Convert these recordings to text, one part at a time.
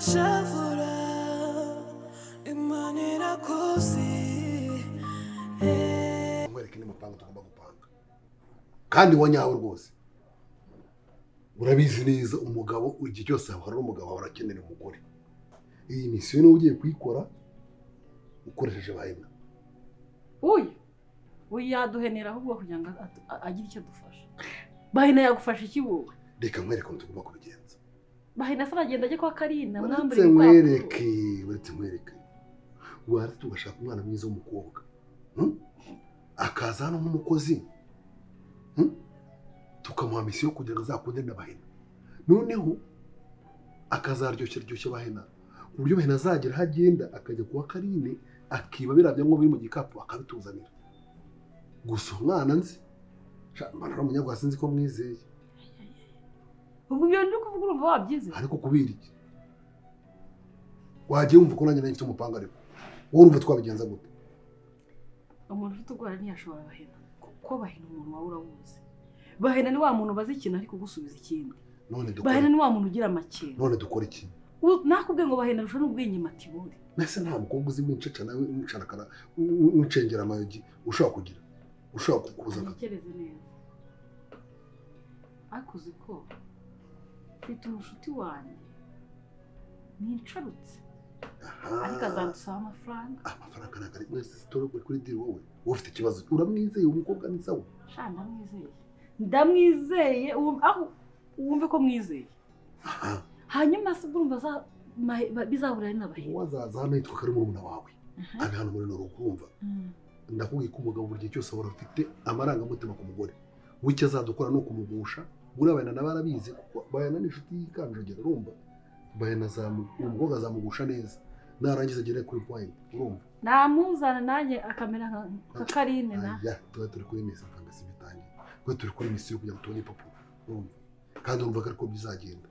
Wishavura, Imana irakuzi. Nkwereke n'umupango tugomba gupanga kandi wa nyawo rwose. Urabizi neza, umugabo igihe cyose ahora ari umugabo, ahora akenera umugore. Iyi mission niwe ugiye kuyikora ukoresheje Bahena. Uyu yaduhenera ahubwo kugira ngo agire icyo adufasha. Bahena yagufasha iki wowe? Reka nkwereke ukuntu tugomba kubigenza. Bahena se aragenda ajye kwa Karina Uretse mwambure ibipapuro? nkwereke, uretse nkwereke. Waretse tugashaka umwana mwiza w'umukobwa, Akaza hano nk'umukozi, Tukamuha mission kugira ngo azakunde na Bahena, noneho akazaryoshya ryoshya Bahena ku buryo Bahena azagera aho agenda akajya kuwa Karine, akiba biriya byangombwa biri mu gikapu, akabituzanira. Gusa umwana nzi, sha, mbona ari umunyabwaha, sinzi ko mwizeye. Ubwo ibyo ndi kuvuga urumva wabyize? Ariko kubera iki wagiye wumva ko nanjye nari mfite umupanga? Ariko wowe urumva twabigenza gute? Umuntu ufite ubwoba ntiyashobora Bahena, kuko Bahena umuntu wawe urawuzi. Bahena ni wa muntu ubaza ikintu ariko kugusubiza ikindi. None dukora Bahena ni wa muntu ugira amakenga. None dukora iki? Nakubwiye ngo Bahena arusha n'ubwenge Matibori. Mbese nta mukobwa uzi w'inceca nawe w'incarakara, w'incengera amayogi, ushobora kugira, ushobora kukuza? Ntekereze neza. Ariko uzi ko mfite umushuti wanjye nincarutse, ariko azadusaba amafaranga. Amafaranga ntabwo ari mwese turi kuri deal. Wowe ufite ikibazo, uramwizeye uwo mukobwa? Ni sawa? Sha, ndamwizeye, ndamwizeye. Aho wumve ko mwizeye. Hanyuma se ubwo urumva bizahurira ari n'Abahera? Uwo azaza hano yitwa ko ari murumuna wawe, abe hano muri rugo, urumva? Ndakubwiye ko umugabo buri gihe cyose ahora afite amarangamutima ku mugore. W'icyo azadukora ni ukumugusha. Buriya Bahena nawe arabizi, kuko Bahena ni inshuti y'ikanjogera, urumva? Bahena uwo mukobwa azamugusha neza, narangiza agere kuri point, urumva? Namuzana nanjye akamera nka Karine na Aya, tuba turi kuri mission, mbese bitangiye kuba turi kuri mission kugira ngo tubone ipapuro, urumva? Kandi urumva ko ariko bizagenda.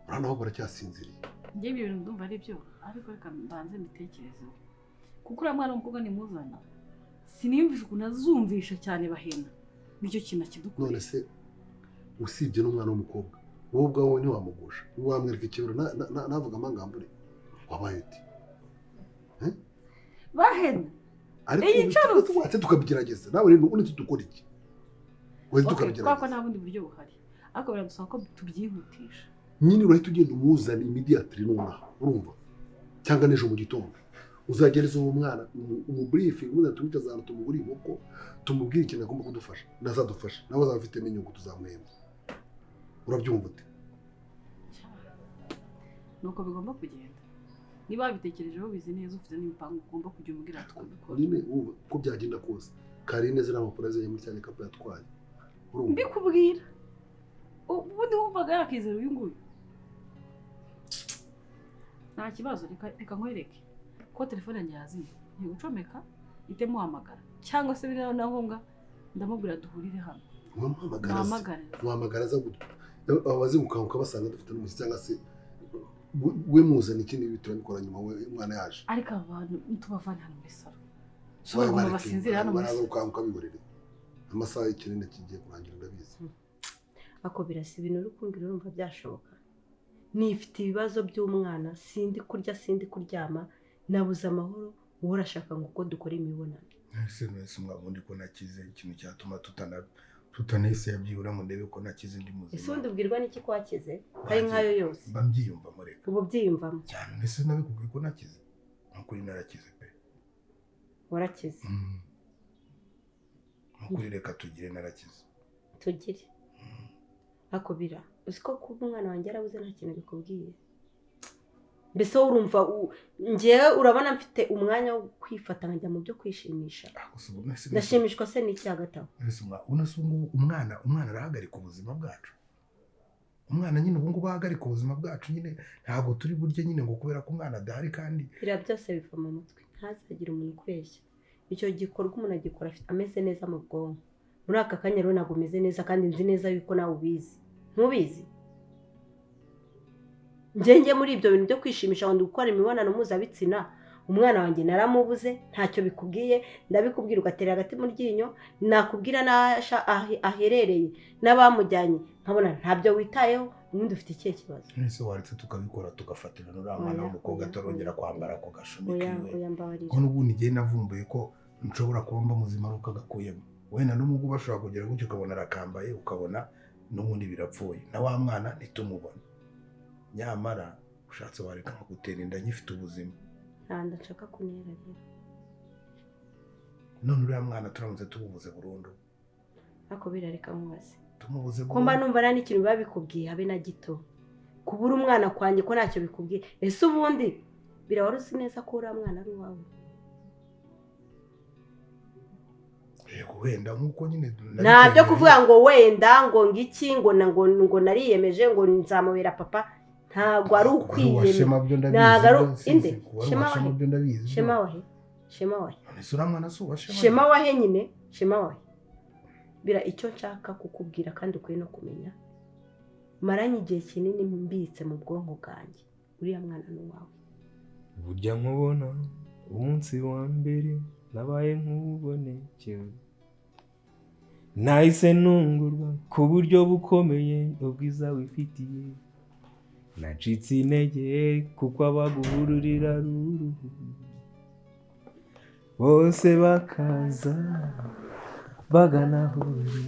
Urabona aho baracyasinziriye. Njye ibyo bintu ndumva ari byo, ariko reka mbanze mbitekerezeho, kuko uriya mwana w'umukobwa nimuzana siniyumvisha ukuntu azumvisha cyane Bahena nicyo kintu akidukorera. None se usibye n'umwana w'umukobwa, wowe ubwawe ntiwamugusha? Wamwereka ikibero navuga amangambure, wabaye uti? Bahena Ariko Iyi ncarutse. watse tukabigerageza nawe rero. Ubundi dukora iki? Wese Okay, kubera ko tukabigerageza. nta bundi buryo buhari, ariko biradusaba ko tubyihutisha. Nyine urahita ugenda umuzana immediately nonaha, urumva? Cyangwa n'ejo mu gitondo uzagereza uwo mwana umuburifingi, umuzana, tumwicaze ahantu, tumugure inkoko, tumubwire ikintu agomba kudufasha, nazadufasha nawe azaba afitemo inyungu, tuzamuhemba. Urabyumva ute? Nuko bigomba kugenda. Niba wabitekerejeho, bizi neza, ufite n'imipango ugomba kujya umubwira, tukabikora. Nyine wumva uko byagenda kose, Karine ziriya mpapuro azanye muri cya gikapu yatwaye, urumva? Mbikubwira, ubundi wumvaga yakizera uyu nguyu? Nta kibazo. Reka nkwereke ko telefone yanjye yazimye, ntigucomeka itemuhamagara, cyangwa se biriya na ngombwa ndamubwira duhurire hano. Wamuhamagara se? Muhamagare. Muhamagara aza abaze gukanguka basanga dufite n'umushyitsi, cyangwa se we muzana ikindi, ibi turabikora nyuma, we umwana yaje. Ariko aba bantu ntitubavane hano muri salo? Wowe Bagomba bareke, basinzire hano muri baraza salo. gukanguka, bihorere. Amasaha y'ikinini kigiye kurangira, ndabizi. Ako birasa, ibintu uri kumbwira urumva byashoboka? Nifite ibibazo by'umwana, sindi kurya, sindi kuryama, nabuze amahoro. Wowe urashaka ngo uko dukora imibonano? Ese mwese mwabundi ko nakize, ikintu cyatuma tutanese byibura ngo ndebe ko nakize, ndi Ese muzima. ubundi ubwirwa n'iki ko wakize ari nkayo yose? Mba mbyiyumvamo reka. Ubu byiyumvamo? Cyane. Ese nabikubwiye ko nakize? Nukuri narakize pe. Warakize? Nukuri reka tugire, narakize. Tugire. Ako bira, uzi ko kuba umwana wanjye yarabuze nta kintu bikubwiye? Mbese wowe urumva njyewe urabona mfite umwanya wo kwifata nkajya mu byo kwishimisha? Ah, gusa ubu Ndashimishwa se n'iki hagati aho? Mwese uno se ubu ngubu umwana arahagarika ubuzima bwacu? Umwana nyine ubu ngubu ahagarika ubuzima bwacu nyine, ntabwo turi burye nyine ngo kubera ko umwana adahari kandi. Biriya byose biva mu mutwe, ntazagire umuntu ukubeshya. Icyo gikorwa umuntu agikora ameze neza mu bwonko. Muri aka kanya rero ntabwo umeze neza, kandi nzi neza yuko nawe ubizi. Ntubizi? Njye muri ibyo bintu byo kwishimisha ngo ndi gukora imibonano mpuzabitsina, umwana wanjye naramubuze, ntacyo bikubwiye? Ndabikubwira ugatera hagati mu ryinyo, nakubwira n'aho aherereye n'abamujyanye nkabona ntabyo witayeho. Ubundi ufite ikihe kibazo? Ese waretse tukabikora, tugafatira n'uriya mwana Oya, w'umukobwa oya, atarongera oya. kwambara ako gashumi Oya, kiwe? oya, mbabarira. Ko n'ubundi igihe navumbuye ko nshobora kuba mba muzima ari uko agakuyemo, wenda n'umugu bashobora kugera gutyo ukabona arakambaye, ukabona n'ubundi birapfuye, na wa mwana ntitumubone. Nyamara ushatse wareka nkagutera inda nkifite ubuzima. Nta nda nshaka kunera rero. None uriya mwana turamutse tumubuze burundu? Ariko birareka nkubaze. Tumubuze Ko mba burundu. numva nta n'ikintu biba bikubwiye habe na gito. Kubura umwana kwanjye ko ntacyo bikubwiye. Ese ubundi birawari uzi neza ko uriya mwana ari uwawe? Yego, wenda nk'uko nyine Nta byo kuvuga ngo wenda ngo ngiki ngo na ngo ngo nariyemeje ngo nzamubera papa, ntabwo ari ukwiyemeza. Shema byo ndabizi. Ntabwo ari byo inde? kuba ari Shema uwa Shema wahe? byo ndabizi. Shema wahe? Shema wahe? None se uriya mwana si uwa Shema? Shema wahe nyine? Shema wahe? Bira, icyo nshaka kukubwira kandi ukwiye no kumenya, maranye igihe kinini mbitse mu bwonko bwanjye, uriya mwana ni uwawe. Burya nkubona umunsi wa mbere nabaye nk'ubonekewe, nahise ntungurwa ku buryo bukomeye ubwiza wifitiye. Nacitse intege kuko abaguhururira ari uruhu, bose bakaza bagana aho uri.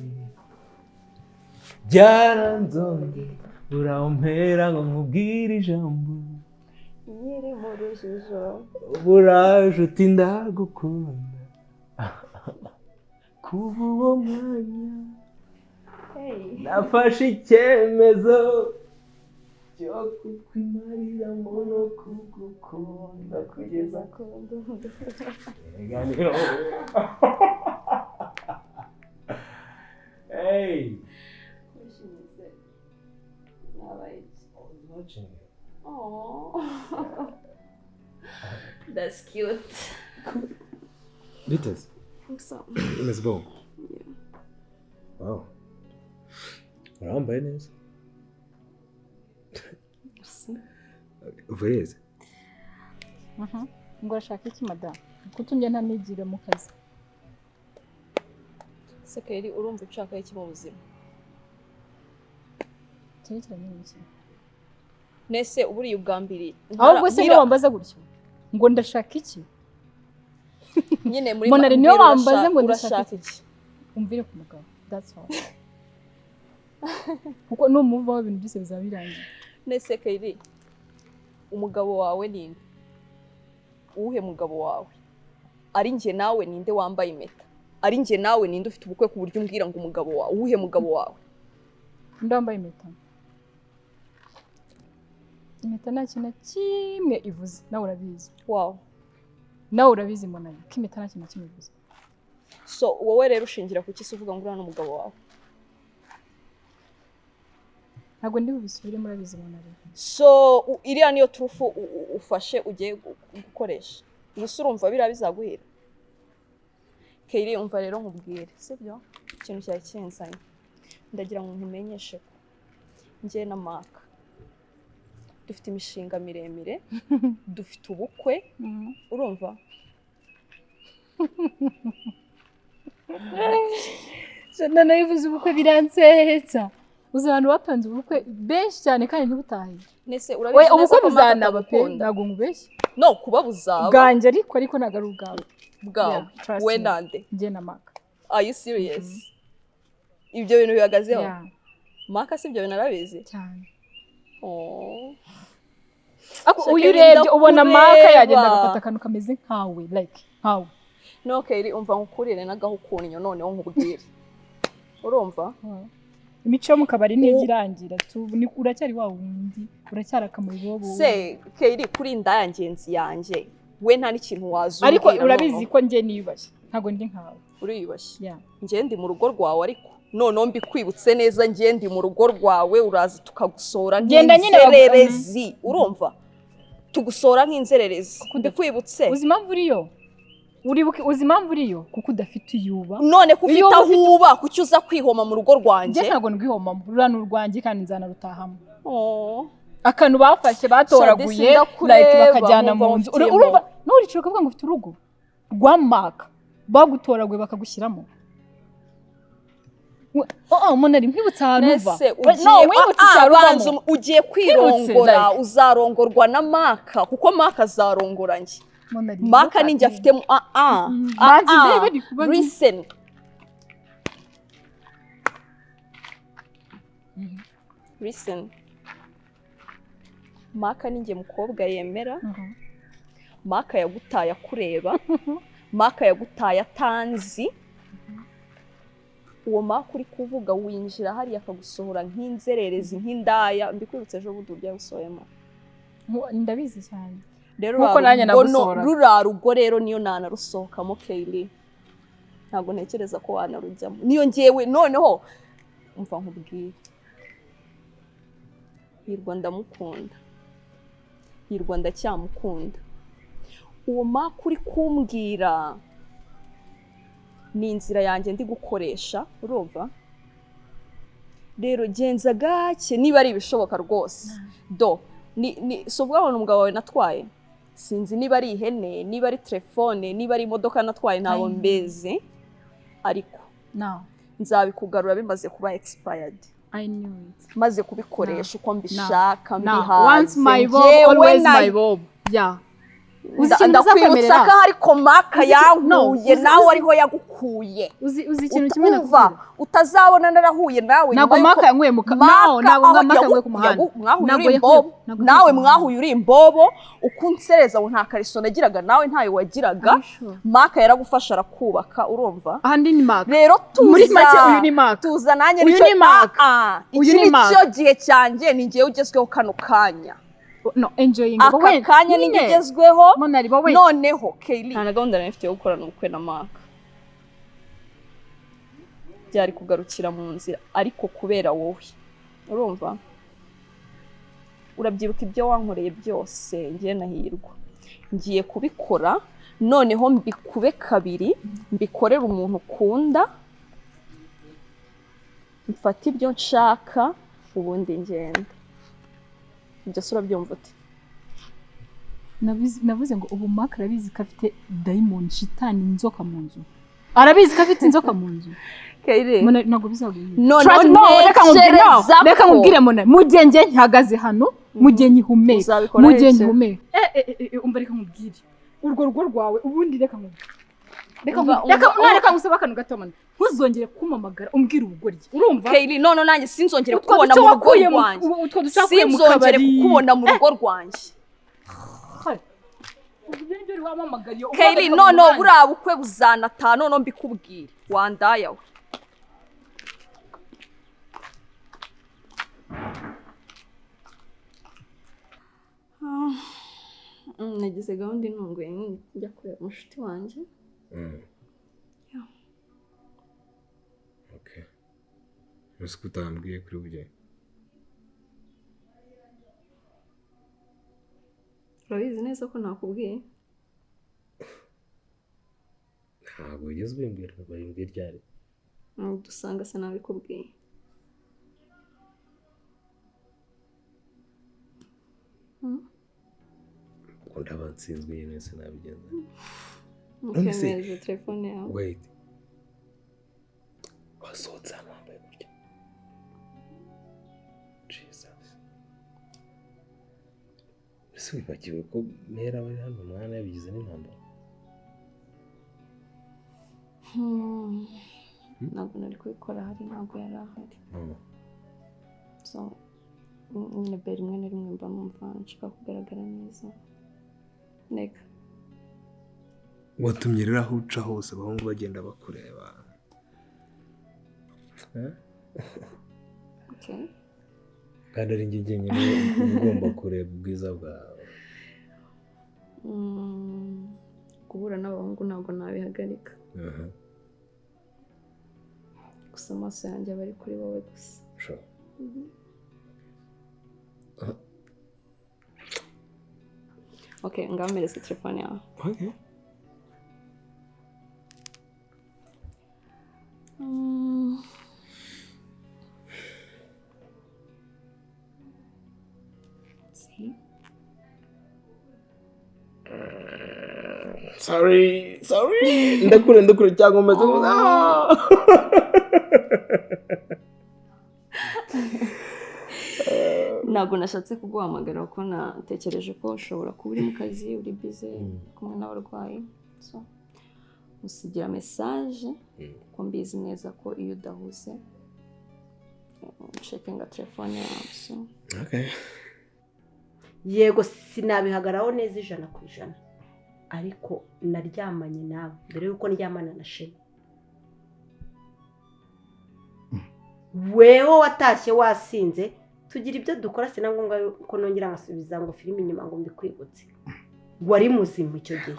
Byaranzonge urampera ngo nkubwire ijambo. Nkiri mu rujijo. Buraje uti ndagukunda. Kuva uwo mwanya nafashe icyemezo cyo kukwimariramo no kugukunda kugeza Erega ni wowe. Hey! Wishimye nabaye iki? I was watching you. Oh. That's cute. Biteze. So, Let's go. Wow. Urambaye neza. merci. Uvuye? Ngo urashaka iki, madamu? Kutumye ntanigira mu kazi. Sekeri, urumva ushaka iki mu buzima? Cyerekeranye n'iki? Nese uburiye ubwambiri. Ahubwo se niyo wambaza gutyo ngo ndashaka iki? Nyine muri Monari, niyo mbwira. wambaza ngo ndashaka Urashaka iki? iki? Umvire ku mugabo, that's all, kuko numuvaho ibintu byose bizaba birangiye. Nese Keri, umugabo wawe ninde? Uwuhe mugabo wawe? Ari njye nawe ninde wambaye impeta? Ari njye nawe ninde ufite ubukwe ku buryo umbwira ngo umugabo wawe? Uwuhe mugabo wawe? Undi wambaye impeta? Impeta nta kintu na kimwe ivuze, nawe urabizi. Wow. Nawe urabizi, Monari, ko impeta nta kintu na kimwe ivuze. So wowe rero ushingira ku ki se uvuga ngo uriya ni umugabo wawe? Ntabwo ndi bubisubiremo, urabizi, Monari. So iriya niyo turufu ufashe ugiye gukoresha? Gusa urumva biriya bizaguhira? Keri, umva rero nkubwire, sibyo? Ikintu cyari kinzanye, ndagira ngo nkumenyeshe ko njye na Maka dufite imishinga miremire, dufite ubukwe, urumva? Nanayivuze ubukwe biransetsa. Uzi abantu bapanze ubukwe benshi cyane kandi ntibutahe? Nese We urabizi neza ubukwe ko Maka buzanaba pe. atagukunda? Ntabwo nkubeshye. No kuba buzaba. Bwanjye, ariko ntabwo ari ubwawe. Bwawe? Yeah, trust We me. nande? Njye na Maka. Are you serious? Ibyo bintu bihagazeho? Yeah. Maka si ibyo bintu arabizi? Cyane. Oh. Ariko Shaka uyu urebye ubona Maka ndakureba. yagenda agafata akantu kameze nkawe, like nkawe. No Keri, umva nkukurire n'agahukunyo noneho nkubwire, urumva? Imico yo mu kabari ntijya irangira tu, uracyari wa wundi, uracyari akamubobo. Se Keri, kuri indaya ngenzi yanjye we, nta n'ikintu wazumbwira. Ariko urabizi noneho. ko njye niyubashye, ntabwo ndi nkawe. Uriyubashye? Yeah. Njye ndi mu rugo rwawe, ariko noneho mbikwibutse neza, njye ndi mu rugo rwawe, uraza tukagusohora Genda nyine nk'inzererezi, urumva? Tugusohora nk'inzererezi, mbikwibutse. Uzi impamvu uriyo? Uribuke, uzi impamvu uriyo? Kuko udafite uyuba. None ko ufite Iyo aho ufite- uba, kuki uza kwihoma mu rugo rwanjye? Njye ntabwo ndwihomamo, ruriya ni urwanjye kandi nzanarutahamo. Oh. Akantu bafashe batoraguye Shadisi, ndakureba, like bakajyana mu nkumva nzu. mfitiyemo. Urumva nturicara ukavuga ngo ufite urugo rwa Maka, bagutoraguye bakagushyiramo. Oh, Monari, nkwibutsa ahantu uva. Nese No, nkwibutsa icyaro banza uvamo. ugiye kwirongora, Nkwibutse, uzarongorwa na Maka, kuko Maka azarongora njye. Monari, Maka ninjye afite Banza ndebe ni kuba listen. Listen. Maka ninjye mukobwa yemera. Maka yagutaye akureba. Maka yagutaye atanzi. Uwo Maka uri kuvuga winjira hariya akagusohora nk'inzererezi, nk'indaya. Mbikwibutse ejo bundi uburyo yagusohoyemo. Ndabizi cyane. Rero Nkuko nanjye nagusohoraga. ruriya rugo rero niyo nanarusohokamo Kaylee. Ntabwo ntekereza ko wanarujyamo. Niyo ngewe noneho umva nkubwire. Hirwa ndamukunda. Hirwa ndacyamukunda. Uwo Maka uri kumbwira ni inzira yanjye ndi gukoresha, urumva? Rero genza gake niba ari ibishoboka rwose. Do ni so uvuga ngo ni umugabo wawe natwaye, sinzi niba ari ihene, niba ari telefone, niba ari imodoka natwaye, ntabwo mbizi, ariko No, nzabikugarura bimaze kuba expired, I knew it. maze kubikoresha uko mbishaka, No, mbihaze. once my bob, Njyewe always my bob. Yeah. Uzi ikintu ndakwibutsa bizakwemerera? ko ariko Maka No, yankuye, nawe ariho yagukuye. Uzi ikintu kimwe Umva, nakubwira? utazabona narahuye nawe Ntabwo nyuma y'uko Maka yankuye mu ka- Maka No, ntabwo aho Maka yankuye ku muhanda. mwahuye Ntabwo uri imbobo, ntabwo yakuye nawe ku muhanda. mwahuye uri imbobo, uko unsereza ngo nta kariso nagiraga, nawe ntayo wagiraga. Are you sure? Maka yaragufasha arakubaka, urumva? Ahandi ni Maka. Rero tuza, Muri make uyu ni Maka. tuza nanjye Uyu nicyo ni Maka. Iki Uyu ni ni Maka. cyo gihe cyanjye, ni njyewe ugezweho kano kanya. No, enjoying. Aka kanya ni njye ugezweho. Monari, wowe. Noneho Kaylee, nta na gahunda nari mfite yo gukorana ubukwe na Maka, byari kugarukira mu nzira, ariko kubera wowe, urumva, urabyibuka ibyo wankoreye byose, ngiye nahirwa ngiye kubikora noneho mbikube kabiri, mbikorere umuntu ukunda, mfate ibyo nshaka ubundi ngenda. Ibyo se urabyumva ute? Navuze ngo ubu Maka arabizi ko afite dayimoni, shitani, inzoka mu nzu. Arabizi ko afite inzoka mu nzu. Kaylee, Monari, ntabwo bizaguhira. Noneho Trust me, no, reka nkubwire, no, ntekereza reka ko- nkubwire Monari, mu gihe njye mpagaze hano, mu gihe nkihumeka, Uzabikora mu gihe iki? nkihumeka. Umva reka nkubwire. Urwo rugo rwawe ubundi reka nkubwire. Reka Umva, no, reka ngusabe akantu gato Monari. Ntuzongere kumpamagara umbwira ubugoryi. Urumva? Kaylee, none nanjye sinzongere Utwo kukubona duce mu rugo wakuye mu- rwanjye. utwo duce wakuye mu Sinzongere kabari. kukubona mu rugo rwanjye. Ibyo nibyo wampamagariye, Kaylee, umpagarika mu noneho muhanda. buriya bukwe buzanataha, noneho mbikubwire wandaya we. Nagize gahunda intunguye njya kureba umushuti wanjye. Yeah. Okay. Ese ko utambwiye kuri bujye? Urabizi neza ko nakubwiye. Ntabwo wigeze ubimbwira, babimbwiye ryari? Dusanga se nabikubwiye. Ubwo ndaba nsinzwe nyine sinabigenza. None se- Ukemeza telefone yawe. Wait. Wasohotse hano wambaye gutya. Jesus. Ese wibagiwe ko Mera aba ari hano umwana yabigize n'intambara? Ntabwo nari kubikora ahari, ntabwo yari ahari. So nyine be rimwe na rimwe mba numva nshaka kugaragara neza. Neka. Watumye rero aho uca hose abahungu bagenda bakureba. Eh? Okay. Kandi ari njye jyenyine ugomba kureba ubwiza bwawe. Guhura n'abahungu ntabwo nabihagarika. Gusa amaso yanjye aba ari kuri wowe gusa. Sure. Okay, ngaho mpereza telefone yawe. Okay. See? Sorry, sorry. Ndakure, ndakure cyangwa umeze. Ah! Ntabwo nashatse kuguhamagara kuko natekereje ko ushobora kuba uri mu kazi, uri busy kumwe n'abarwayi. So usigira message kuko mbizi neza ko iyo udahuze checkinga telefone yawe. So Okay. Yego sinabihagaraho neza 100%, ariko naryamanye nawe mbere yuko ndyamana na Shema. Weho watashye wasinze, tugira ibyo dukora, sina ngombwa ko nongera nkasubiza ngo filime inyuma ngo mbikwibutse. Wari muzima icyo gihe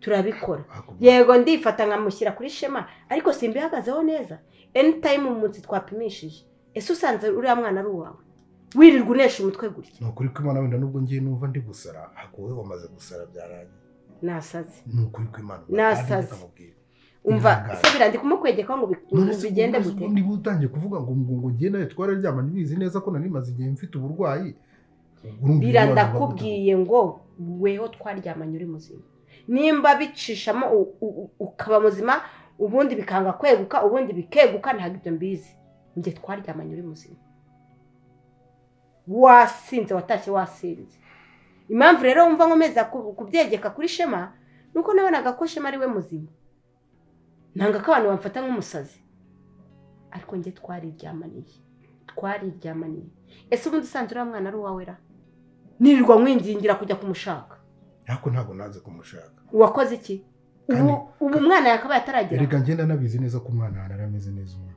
turabikora. Yego ndifata nkamushyira kuri Shema, ariko simbihagazeho neza. Anytime umunsi twapimishije, ese usanze uriya mwana ari uwawe? Wirirwa unesha umutwe gutya. Ni ukuri kw'Imana, wenda nubwo ngiye numva ndi gusara, hakuwe wamaze gusara byarangiye. Nasaze. Ni ukuri kw'Imana. Nasaze. Umva se birandi kumukwegeka ngo bigende gute? Niba utangiye kuvuga ngo ngo ngiye nawe twararyamanye ubizi neza ko nari maze igihe mfite uburwayi. Birandakubwiye ngo weho twaryamanye uri muzima. Nimba bicishamo ukaba muzima, ubundi bikanga kweguka, ubundi bikeguka, ntabwo ibyo mbizi. Njye twaryamanye uri muzima. Wasinze, watashye wasinze. Impamvu rero wumva nkomeza kubyegeka kuri Shema nuko nabonaga ko Shema ari we muzima. Nanga ko abantu bamfata nk'umusazi. Ariko njye twariryamaniye. Twariryamaniye. Ese ubundi usanze uriya mwana ari uwawe ra? Nirirwa nkwingingira kujya kumushaka. Ariko ntabwo nanze kumushaka. Wakoze iki? Ubu umwana yakabaye ataragera. Erega ngenda nabizi neza ko umwana arameze neza umwana.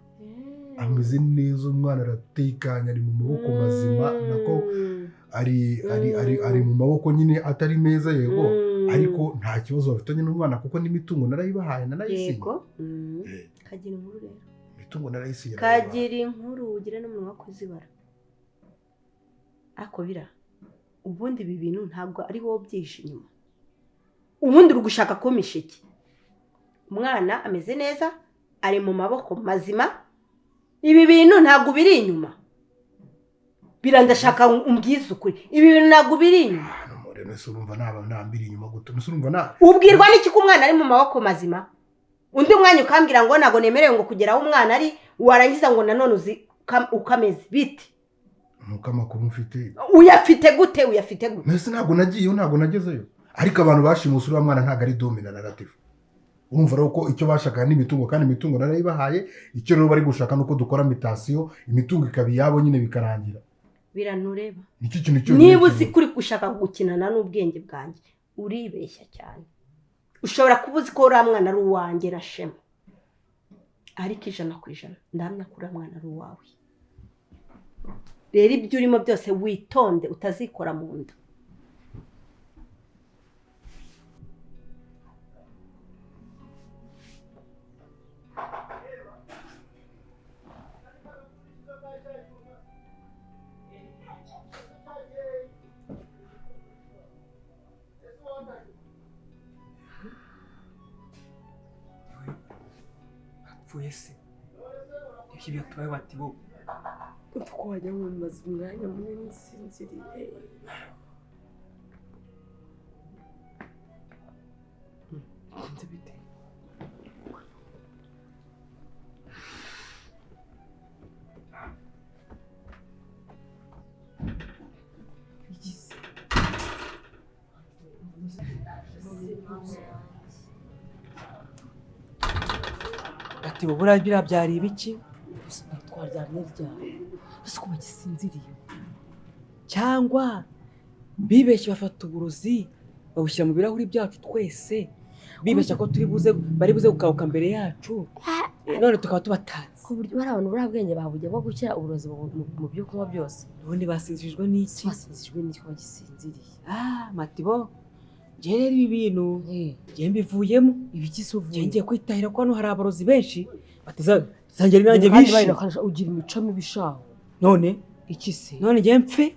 Ameze neza umwana aratekanye, ari mu maboko mazima, nako ari ari ari ari mu maboko nyine atari meza yego, ariko nta kibazo bafitanye n'umwana kuko n'imitungo narayibahaye nanayisinye. Yego. Kagira inkuru rero. Imitungo narayisinye. Kagira inkuru ugire n'umunwa kuzibara. Ako bira. Ubundi ibi bintu ntabwo ari wowe byishe inyuma. Ubundi uri gushaka komisha iki? Umwana ameze neza, ari mu maboko mazima. Ibi bintu ntabwo biri inyuma. Birandashaka umbwize ukuri. Ibi bintu ntabwo biri inyuma. None urumva naba nambiri inyuma gute? None urumva na ubwirwa n'iki ko umwana ari mu maboko mazima? Undi mwanya ukambwira ngo ntabwo nemerewe ngo kugera aho umwana ari, warangiza ngo nanone uzi ukameze bite? Nuko amakuru mfite. Uyafite gute? Uyafite gute? Nese ntabwo nagiyeyo, ntabwo nagezeyo. Ariko abantu bashimuse uriya mwana ntabwo ari domina narrative. Urumva rero ko icyo bashakaga n'imitungo, kandi imitungo narayibahaye. Icyo rero bari gushaka nuko dukora mitasiyo, imitungo ikaba iyabo nyine bikarangira. Biranureba. Nicyo kintu cyonyine. Niba uzi kuri gushaka gukinana n'ubwenge bwanjye, uribeshya cyane. Ushobora kuba uzi ko uriya mwana ari uwanjye na Shema, ariko 100% ndahamya ko uriya mwana ari uwawe. Rero ibyo urimo byose witonde utazikora mu nda. Bapfuye se ibyo byatubaye bati bo upfa ko wajya mumaze umwanya munini nsinziriye. Nzi bite? Igize ati buriya biriya byari ibiki? Twaryamye ryari? Ese ko bagisinziriye? Cyangwa bibeshye bafata uburozi babushyira mu birahuri byacu twese, bibeshya ko turi buze bari buze gukabuka mbere yacu, none tukaba tubatanze. Ku buryo bari abantu buriya bwenge babujya bwo gushyira uburozi mu byo kunywa byose. None basinzirijwe n'iki? Basinzirijwe n'iki ko bagisinziriye? Ah, Matibo, njye rero ibi bintu njye mbivuyemo. Ibiki se uvuye? Ngiye kwitahira ko hano hari abarozi benshi batazangira nanjye bishe. Ugira imico mibi shaho. None iki se? None njye mpfe.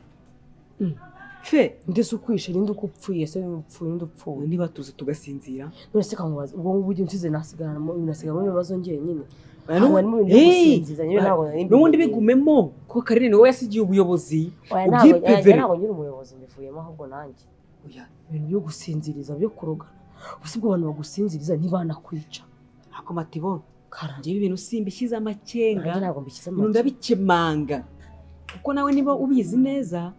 Pfe ndetse ukwishe ninde ukupfuye se upfuye ninde upfuye? Niba tuzi tugasinzira. None se kamubaza ubwo ngubu ujye nsize nasigarana mu bibazo njyenyine. N'ubundi bigumemo kuko Karine niwe yasigiye ubuyobozi. Ubyipevere. Ntabwo nyiri umuyobozi mbivuyemo ahubwo nanjye. Oya, ibintu byo gusinziriza byo kurogana. Gusa ubwo abantu bagusinziriza ntibanakwica. Ako Matibo, njye ibintu simbishyize amakenga. Ntabwo mbishyize amakenga. Ndabikemanga. Kuko nawe niba ubizi neza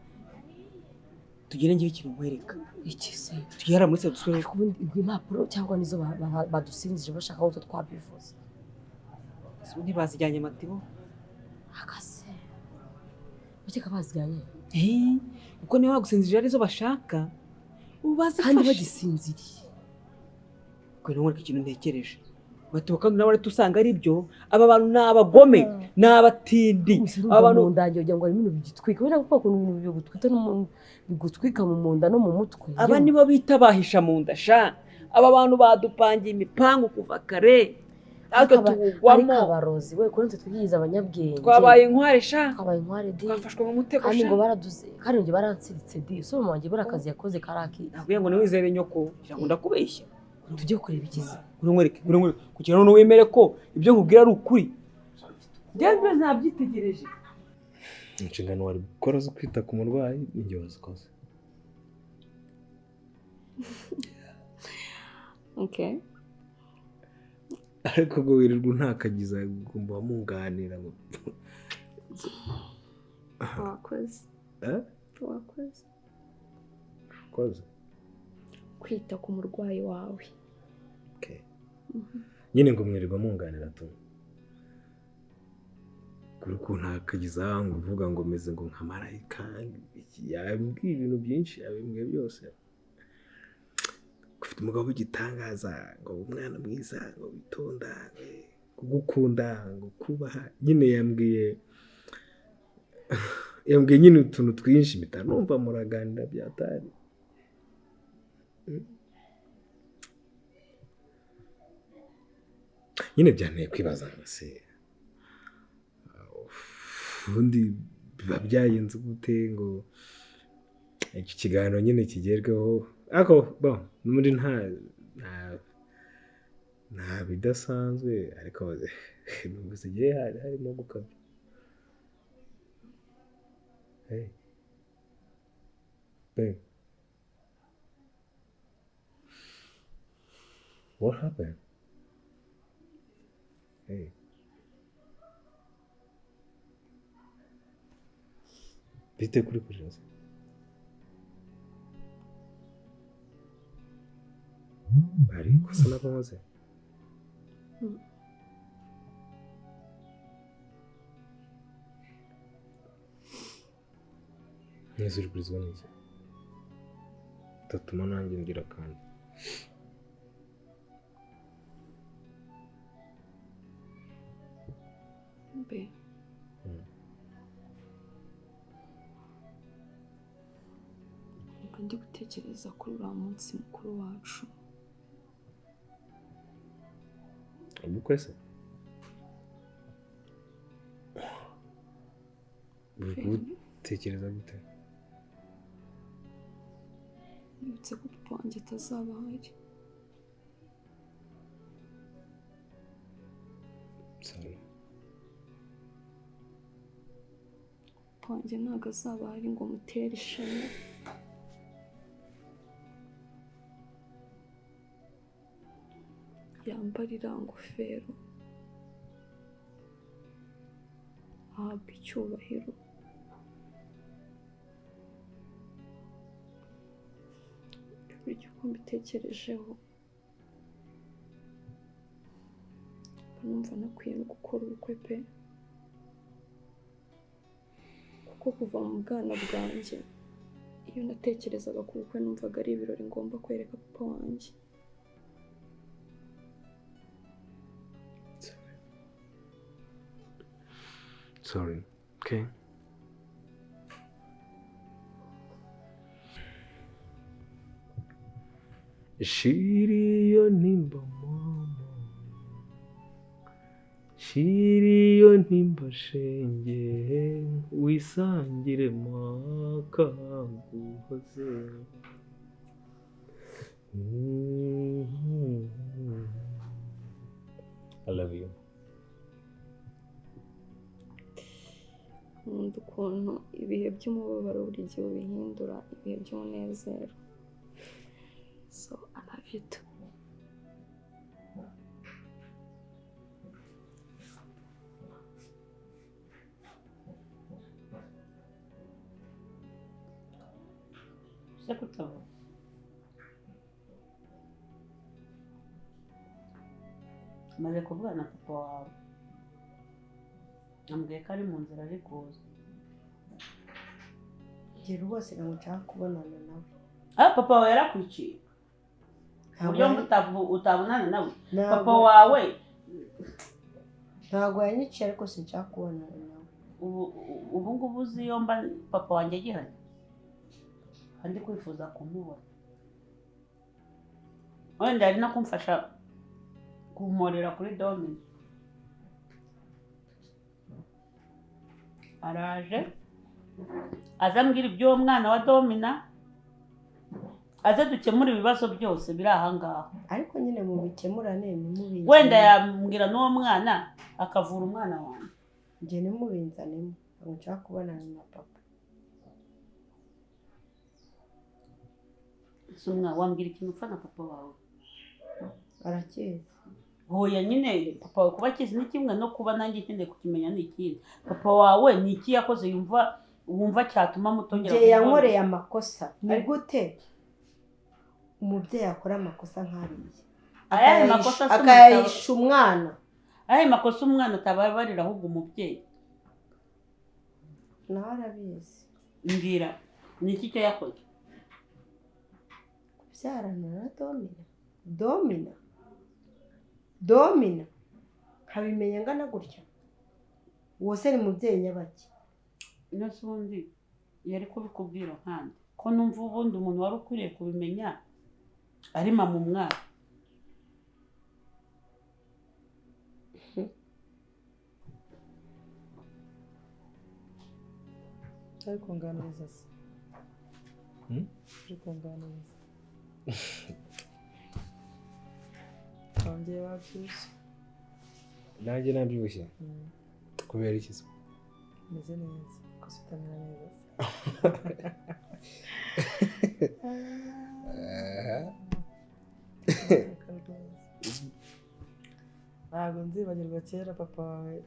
tugire ngiye ikintu nkwereka. Iki se? Tugera muri se dusubire Ariko ubundi impapuro cyangwa nizo badusinzije bashaka ko twabivuze. Ntibazijyanye Matibo. Akase. Bakeka bazijyanye. Kuko niba bagusinzirije arizo bashaka ubazifashe. Kandi bagisinziriye. Kwe nkwereka ikintu ntekereje. Matibo kandi nawe usanga ari byo, aba bantu ni abagome, ni abatindi. Aba bantu ndangiye ugira ngo harimo ibintu bigitwika. Wenda kuko ukuntu ibintu bigutwita bigutwika mu munda no mu mutwe. Aba nibo bita bahisha mu nda sha. Aba bantu badupangiye imipangu kuva kare. Natwe tuwugwamo. Ariko abarozi we kuri twigize abanyabwenge. Twabaye inkware sha. Twabaye inkware di. Twafashwe mu mutego sha. Kandi ngo baraduze. Kandi ngo baransiritse di. So mama wanjye bura akazi yakoze karaki. Nabwiye ngo niwizere nyoko, kugira ngo ndakubeshya. Tujye kureba ikizi. Nkwereke, kugira ngo wemere ko ibyo nkubwira ari ukuri. Njyewe ntabyitegereje. Inshingano wari gukora zo kwita ku murwayi ni wazikoze. Okay. Ariko ngo wirirwa untakagiza ugomba wamunganira ngo wakoze. Wakoze. Wakoze. Kwita ku murwayi wawe. Okay. Nyine ngo mwirirwa munganira tu. Kuri kuntakagiza ngo uvuga ngo meze ngo nka marayika, yambwiye ibintu byinshi yabimbwiye byose. Ufite umugabo w'igitangaza, ngo umwana mwiza, ngo witonda, kugukunda, ngo kubaha. Nyine yambwiye nyine utuntu twinshi bitanumva muraganira byatari. Nyine byanteye kwibaza ngo se ubundi biba byagenze gute ngo iki kiganiro nyine kigerweho. Ariko bon muri nta bidasanzwe, ariko numvise igihe hari harimo gukabya. Hey babe, what happened? Hey. Bite kuri kurira se? Ari kosa nabamaze. Neza uri kurizwa n'iki? Tatuma nanjye ndira kandi. Be. Mba ndi gutekereza kuri uriya munsi mukuru wacu. Ubukwe se? Uri gutekereza gute? Nibutse ko papa wanjye atazaba ahari. Sorry. Papa wanjye ntabwo azaba ahari ngo mutere ishema. Yambara iriya ngofero, ahabwa icyubahiro. Buri gihe uko mbitekerejeho mba numva nakwiye no gukora ubukwe pe, kuko kuva mu bwana bwanjye iyo natekerezaga ku bukwe numvaga ari ibirori ngomba kwereka papa wanjye. Sorry. Okay. Shiriyo nimba mama, shiriyo nimba shenge, wisangire maka guhoze. I love you. Nkunda ukuntu ibihe by'umubabaro buri gihe ubihindura ibihe by'umunezero. So I love you too. Se kutavuga maze kuvugana na papa wawe, ambwiye ko ari mu nzira ari kuza. Njye rwose ntabwo nshaka kubonana nawe. Ah, papa wawe yarakwiciye uburyo utabonana nawe? Papa wawe ntabwo yanyiciye, ariko sinshaka kubonana nawe. Ubu ngubu uzi iyo mba papa wanjye agihari kandi kwifuza kumubona, wenda ari no kumfasha kumporera kuri Domina. Araje azambwira iby'uwo mwana wa Domina, aze dukemura ibibazo byose biri aha ngaha. Ariko nyine mubikemurane, ntimubinzane. Wenda yambwira n'uwo mwana akavura umwana wanjye. Njye ntimubinzanemo, ntabwo nshaka kubonana na papa. Umwana wambwira ikintu upfa na papa wawe? Arakizi. Hoya nyine papa wawe kuba akizi ni kimwe no kuba nanjye nkeneye kukimenya ni ikindi. Papa wawe ni iki yakoze yumva wumva cyatuma mutongera? Njye yankoreye amakosa. Ni gute umubyeyi akora amakosa nk'ariya akayahisha umwana? Ayahe makosa umwana atababarira ahubwo umubyeyi? Nawe arabizi. Mbwira ni iki cyo yakoze? Kubyarana na Domina. Domina Domina nkabimenya ngana gutya? Uwo se ni mubyeyi nyabaki? Nose ubundi yari kubikubwira nkande ko numva ubundi umuntu wari ukwiriye kubimenya ari mama umwana. Ari kunganiriza se? Ari kunganiriza. Wongeye wabyibushye. Nanjye nabyibushye? Kubera iki se? Meze neza, gusa utamera neza. Ntabwo nzibagirwa kera papa wawe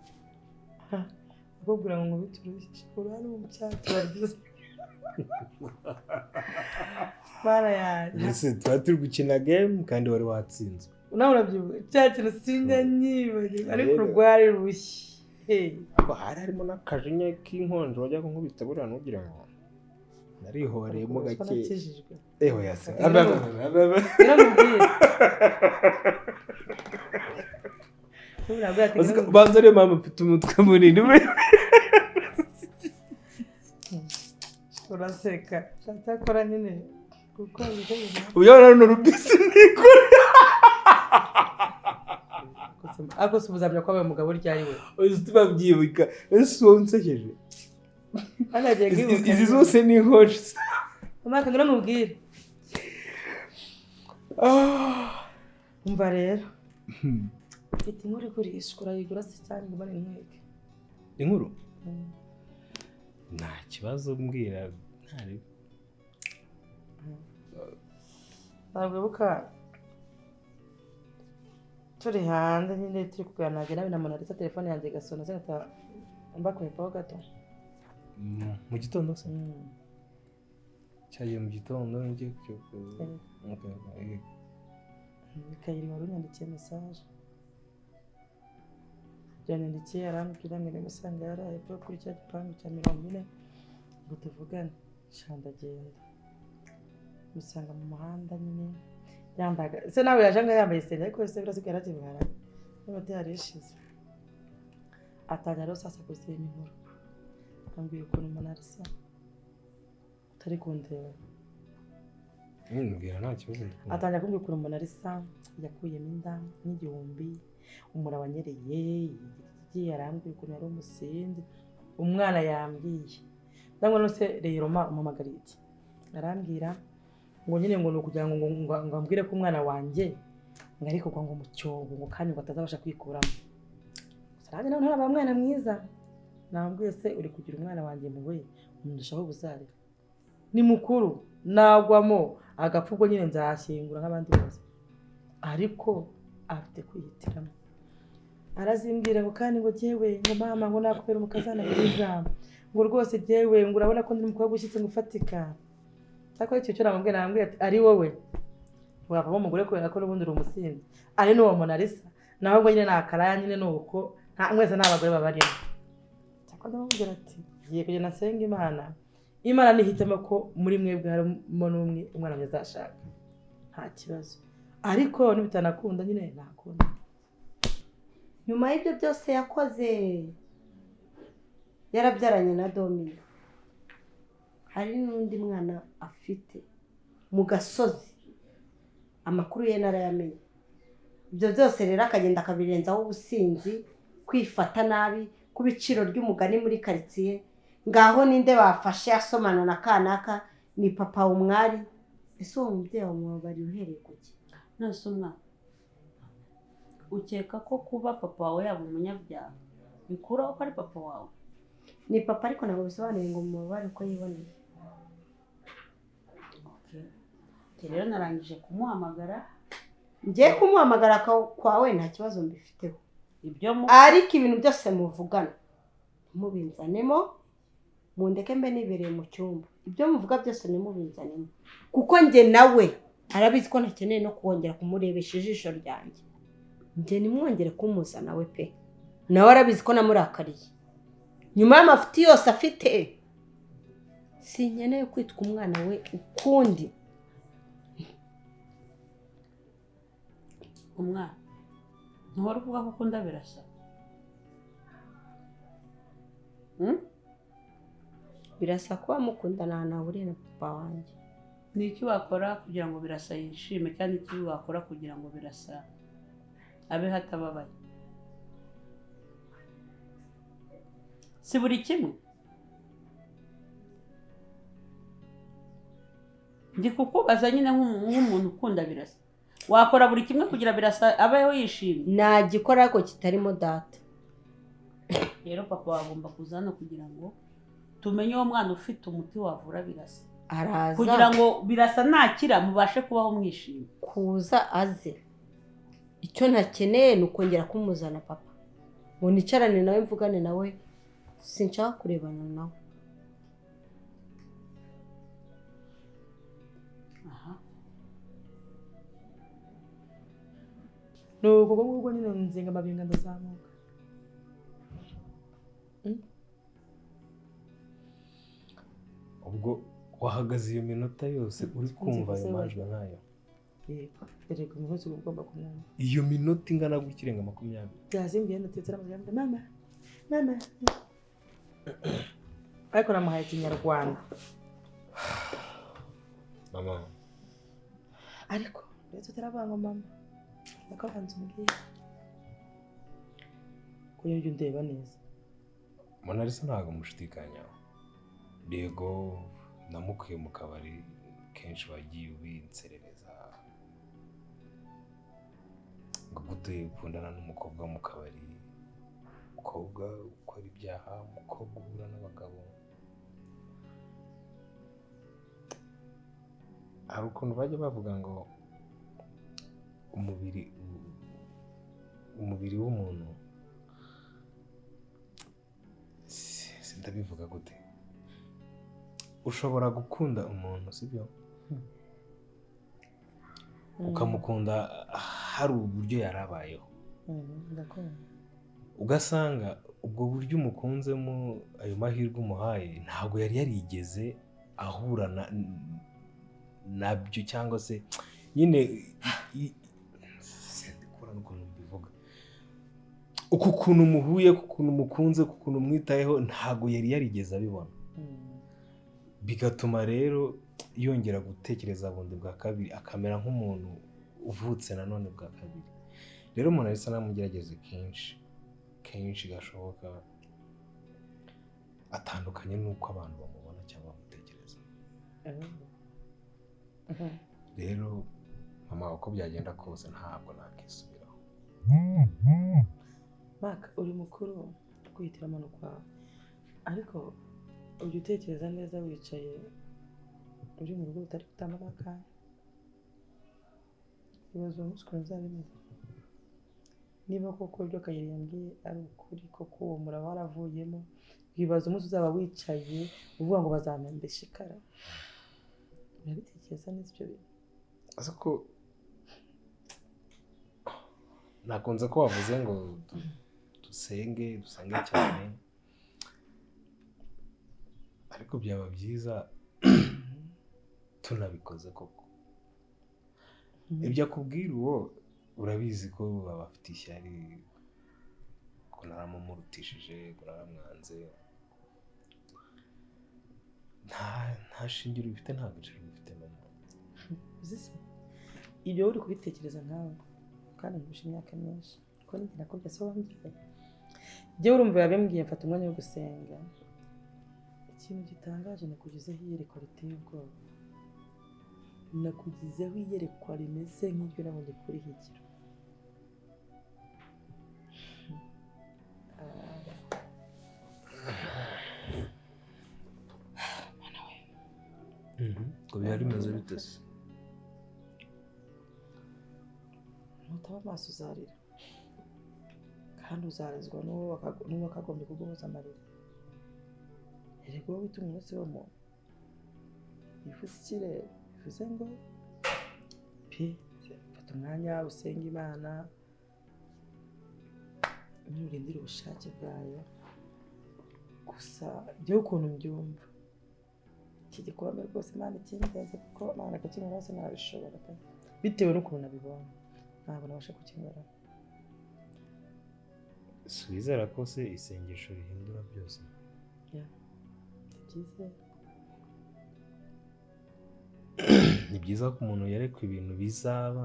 akubwira ngo nkubite urushyi uri mu cyatsi waryize. Mana yanjye. Ese tuba turi gukina game kandi wari watsinzwe. Nawe urabyibuka cya kintu sinjya nyibagirwa, ariko rwari rushyi. Hari harimo n'akajinya k'inkonjo wajya kunkubita buriya ntugira ngo narihoreyemo gake. Ewe yase. Banza ariyo mpamvu mfite umutwe munini. Uraseka cyakora nyine kuko uyabona runo rubisi nikora. Ariko si ubuzamya ko abaye umugabo ryari we? Uzi tubabyibuka ese uwo nsekeje. Izi zose ni inkonji. Umwaka ngura mubwire. Umva rero mfite inkuru igurishwa, urayigura se cyangwa ngo mbone nkweke? Inkuru? Nta kibazo mbwira ntari. Ntabwo wibuka turi hanze nyine turi kuganira nawe na Monalisa, telefone yanjye igasona sinata mbakwepaho gato. Mu gitondo se? Cyagiye mu gitondo ngiye kucyuka. Kayiri wari unyandikiye message. Yanyandikiye arambwira ngo nimusanga yaraye pe kuri cya gipangu cya 40 ngo tuvugane. Ndagenda musanga mu muhanda nyine yambaye se nawe yaje ngo yambaye seri ariko se birasigaye arakibara niba yarishize atangira rero sasa kuzima inkuru ambwiye ukuntu Monalisa utari kundeba. Mbwira nta kibazo. Atangira kumbwira ukuntu Monalisa yakuyemo inda n'igihumbi umura wanyereye yarambwiye ukuntu yari umusinzi umwana yambwiye ndangwa nose rero ma umamagariye iki arambwira ngo nyine ngo nukugira ngo ngo ambwire ko umwana wanjye ngo ariko ngo mu cyobo ngo kandi ngo atazabasha kwikuramo. Saranje nawe ntaraba mwana mwiza nambwiye se uri kugira umwana wanjye muwe umundushaho ubuzare ni mukuru nagwamo agapfa ubwo nyine nzashyingura nk'abandi bose ariko afite kwihitiramo. Arazimbwira ngo kandi ngo jyewe ngo mama ngo nakubera umukazana mwiza ngo rwose jyewe ngo urabona ko ndi umukobwa ushyitse ngo ufatika. Cyakora icyo cyo namubwiye, namubwiye ati ari wowe wavamo umugore kubera ko n'ubundi uri umusinzi, ari n'uwo Monalisa nawe ubwo nyine ni akaraya nyine ni uko, nta mwese nta bagore babarimo. Cyakora ndamubwira ati ngiye kugenda nsenga Imana, Imana nihitamo ko muri mwebwe harimo n'umwe umwana mwiza azashaka, nta kibazo, ariko nibitanakunda nyine ntakunda. Nyuma y'ibyo byose yakoze yarabyaranye na Domina, hari n'undi mwana afite mu gasozi, amakuru ye narayamenye. Ibyo byose rero akagenda akabirenzaho ubusinzi, kwifata nabi, ku biciro ry'umugani muri karitsiye, ngaho ninde bafashe asomana na kanaka, ni papa umwari. Ese uwo mubyeyi wamubabariye uhereye kuki? None umwana ukeka ko kuba papa wawe yaba umunyabyaha bikuraho ko ari papa wawe? Ni papa ariko ntabwo bisobanuye ngo mubabare uko yiboneye. Rero narangije kumuhamagara. Ngiye kumuhamagara kwawe nta kibazo mbifiteho, ibyo ariko ibintu byose muvugana ntimubinzanemo, mundeke mbe nibereye mu cyumba. Ibyo muvuga byose ntimubinzanemo, kuko njye nawe arabizi ko ntakeneye no kongera kumurebesha ijisho ryanjye. Njye nimwongere kumuzana we pe, nawe arabizi ko namurakariye. Nyuma y'amafuti yose afite, sinkeneye kwitwa umwana we ukundi. Umwana ntuhora uvuga ko ukunda Birasa? Birasa kuba mukundana ahantu ahuriye na papa wanjye. Ni iki wakora kugira ngo Birasa yishime, kandi iki wakora kugira ngo Birasa abeho atababaye? Si buri kimwe. Ndi kukubaza nyine nk'umuntu ukunda Birasa, wakora buri kimwe kugira Birasa abeho yishimye? Nagikora ariko kitarimo data. Rero papa wagomba kuza hano kugira ngo tumenye uwo mwana ufite umuti wavura Birasa. Araza kugira ngo Birasa nakira mubashe kubaho mwishimye. Kuza aze, icyo ntakeneye ni ukongera kumuzana papa, ngo nicarane nawe mvugane nawe, sinshaka kurebana nawe. Nuko ubwo ngubwo nyine nzinga amabinga ndazamuka. Ubwo wahagaze iyo minota yose uri kumva ayo majwi nkayo? Yego, erega umunsi ugomba kumwumva. Iyo minota ingana gutya irenga 20. Yazimbwiye natetse amagambo mama mama, ariko namuhaye ikinyarwanda mama. Ariko ndetse utaravuga ngo mama, bakabanza umbwire ko ujya undeba neza. Monalisa ntabwo mushidikanyaho. Yego namukuye mu kabari kenshi wagiye ubinserereza ngo gute ukundana n'umukobwa mu kabari, umukobwa ukora ibyaha, umukobwa uhura n'abagabo. Hari ukuntu bajya bavuga ngo umubiri w'umuntu, sindabivuga gute, ushobora gukunda umuntu sibyo, ukamukunda hari uburyo yarabayeho, ugasanga ubwo buryo umukunzemo ayo mahirwe umuhaye ntabwo yari yarigeze ahura nabyo, cyangwa se nyine sindikura n'ukuntu mbivuga, uku kuntu muhuye, ku kuntu mukunze, ku kuntu mwitayeho, ntabwo yari yarigeze abibona. Bigatuma rero yongera gutekereza bundi bwa kabiri, akamera nk'umuntu uvutse nanone bwa kabiri. Rero umuntu arisa namugerageze kenshi kenshi gashoboka, atandukanye n'uko abantu bamubona cyangwa bamutekereza. Rero mama, uko byagenda kose ntabwo nakisubiraho. Maka uri mukuru kwihitiramo no kwawe, ariko ujya utekereza neza wicaye uri mu rugo utari kutamba akanya, ibibazo umunsi ukuntu bizaba bimeze. Niba koko ibyo Kayire yambwiye ari ukuri, koko uwo muraba waravuyemo, wibaza umunsi uzaba wicaye uvuga ngo bazampembesha ikara. Urabitekereza neza ibyo bintu? Ese ko nakunze ko wavuze ngo dusenge dusenge cyane, ariko byaba byiza tunabikoze koko. Ibyo akubwira uwo urabizi ko baba bafite ishyari, ko naramumurutishije, ko naramwanze. Nta shingiro bifite, nta gaciro bifite mama. Uzi se ibyo uri kubitekereza nkawe kandi nkurusha imyaka myinshi, kuko ninjye nakubwiye se wambwiye. Njyewe urumva yabimbwiye mfata umwanya wo gusenga. Ikintu gitangaje nakugizeho iyerekwa riteye ubwoba, nakugizeho iyerekwa rimeze nk'iryo nabonye kuri Higiro. Ngo biba bimeze bite se? Nutaba amaso uzarira, kandi uzarizwa n'uwo wakagombye kuguhoza amarira. Erega wowe wita umunsi w'umuntu bivuze iki rero? Bivuze ngo pe fata umwanya usenge Imana, nurindire ubushake bwayo. Gusa njyewe ukuntu mbyumva iki gikombe rwose Imana ikingenze, kuko Imana kukinywera hose nabishobora pe, bitewe n'ukuntu nabibonye ntabwo nabasha kukinywera. Wizera ko se isengesho rihindura byose? Ni byiza ko umuntu yerekwa ibintu bizaba.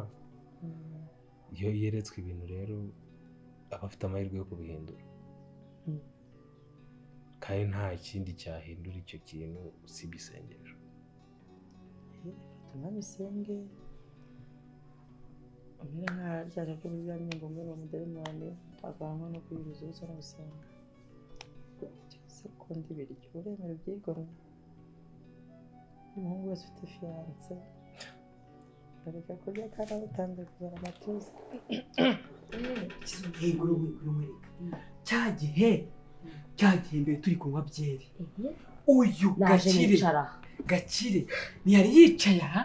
Iyo yeretswe ibintu rero aba afite amahirwe yo kubihindura, kandi nta kindi cyahindura icyo kintu usibye isengesho. Fata umwanya usenge, umere nka rya jambo ry'Imana ngo mbere umudayimoni avanwa no kwiyiriza ubusa no gusenga. Cyose ukunda ibiryo uremera ubyigomwe. Umuhungu wese ufite fiyanse areka kurya kandi atangiye kuzana amatuza. Cya gihe mbere turi kunywa byeri, uyu Gakire ntiyari yicaye aha,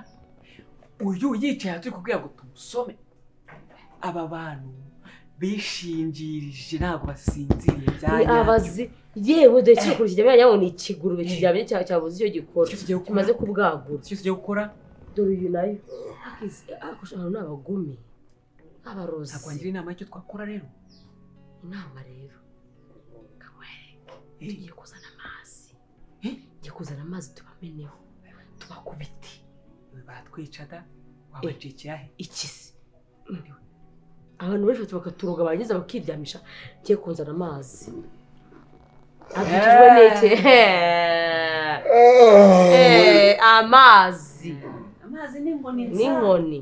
uyu yicaye aha turi kubwira ngo tumusome. Aba bantu bishingirije ntabwo basinziriye bya abazi. Yewe dore kiri kurusha kijyamye nyabona ni ikigurube kiryamye cyabuze icyo gikora kimaze kubwagura. Icyo tugiye gukora dore uyu nayo ahantu ni abagome abarozi. Ntabwo inama y'icyo twakora rero. Inama rero tugiye kuzana amazi, tugiye kuzana amazi tubameneho tubakubite. Baratwica da, wabacikira he? Ikisi abantu bifata bakaturoga barangiza bakiryamisha. Ngiye kuzana amazi abyukijwe n'iki? Amazi amazi n'inkoni n'inkoni.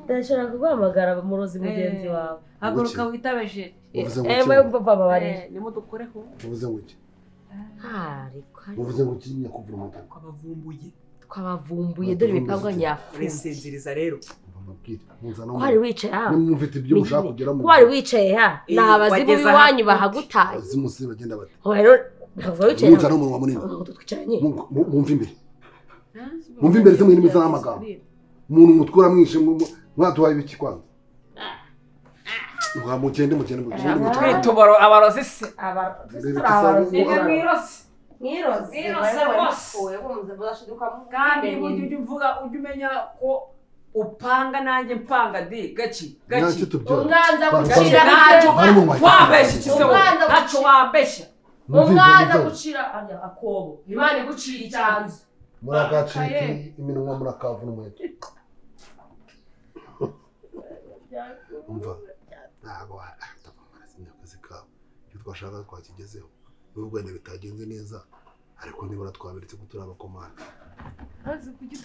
Ndashaka kuguhamagara murozi mugenzi wawe. Haguruka witabe Jeri. Nimudukoreho. Muvuze ngo iki? Muvuze ngo iki nyakuvura umugabo? Twabavumbuye. Twabavumbuye dore imipangwa nyapfuye. Urisinziriza rero. Ko wari wicaye aha? Nimufite ibyo mushaka kugera mu. Ko wari wicaye aha? Ni abazimu b'iwanyu bahagutaye. Abazimu si bagenda bate? Rero ntabwo wicaye. Munzana umunwa munini. Twicaranye. Mumva imbere. Mumva imbere se mwirimiza n'amagambo. Umuntu mutwura mwishe mwatuhaye ibiki kwanza? Mugende mugende mugende. Twitubaro abarozi se. Abarozi. Mwirozi. Mwirozi rwose. Kandi burya ujya uvuga ujya umenya ko upanga nanjye mpanga di gaci gaci. Umwanza gucira ntacyo wabeshya iki se wowe? Ntacyo wabeshya. Umwanza gucira akobo. Imana igucira icyanzu. Murakacika iminwa murakavuna umuheto. Umva ntabwo akazi kabo icyo twashaka twakigezeho nubwo wenda bitagenze neza ariko nibura twaberetse ko turi abakomanda. Azi kuki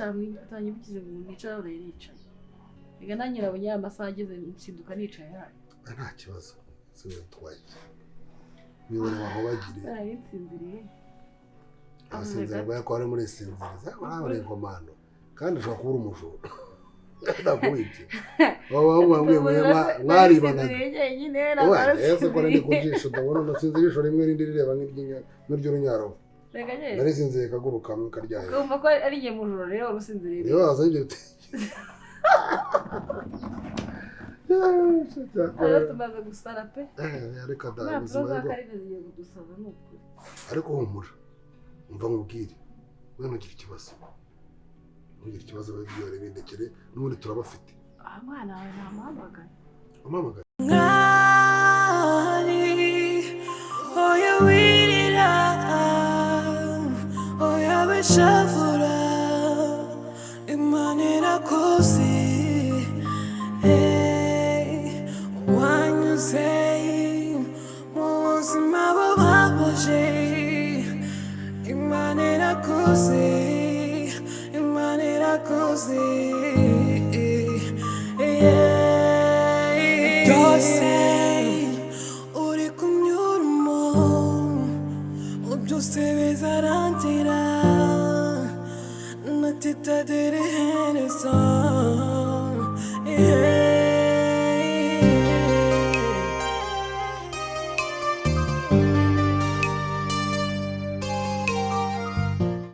utanyibukize ngo nicara uraye nicaye. Reka nanjye nabonye aya masaha ageze nsinduka nicaye hano. Nta kibazo twaye nibona aho bagiriye. Nari nsinziriye. Abasinzira bwa ko ari muri sinziriza bari komando kandi ushobora kuba uri umujura. Ndakwibye. Wowe mwaribanaga. Ese ko ndi ku jisho ndabona nasinze ijisho rimwe rindi rireba nk'iry'urunyaro. Reka nyine. Nari sinziriye kaguru kamwe karyaye. Ukumva ko ari njye mujura rero wari usinziriye. Niyo wazanye ibyo bitekerezo. Rero tumaze gusara pe. Reka da, Impapuro ubuzima za ariko Karine zigiye kudusaza ni ukuri. Ariko humura, umva nkubwire, we ntugire ikibazo, ntugire ikibazo, babyihore bindekere, n'ubundi turabafite. Ah, mwana wawe namuhamagaye. Umuhamagaye. Mwari, oya wirira, oya wishavura, Imana irakuzi. Hey, wanyuze mu buzima bubabaje, Imana irakuzi, Imana irakuzi. Yeah. Byose uri kunyuramo byose bizarangira natitadira iherezo. Yeah.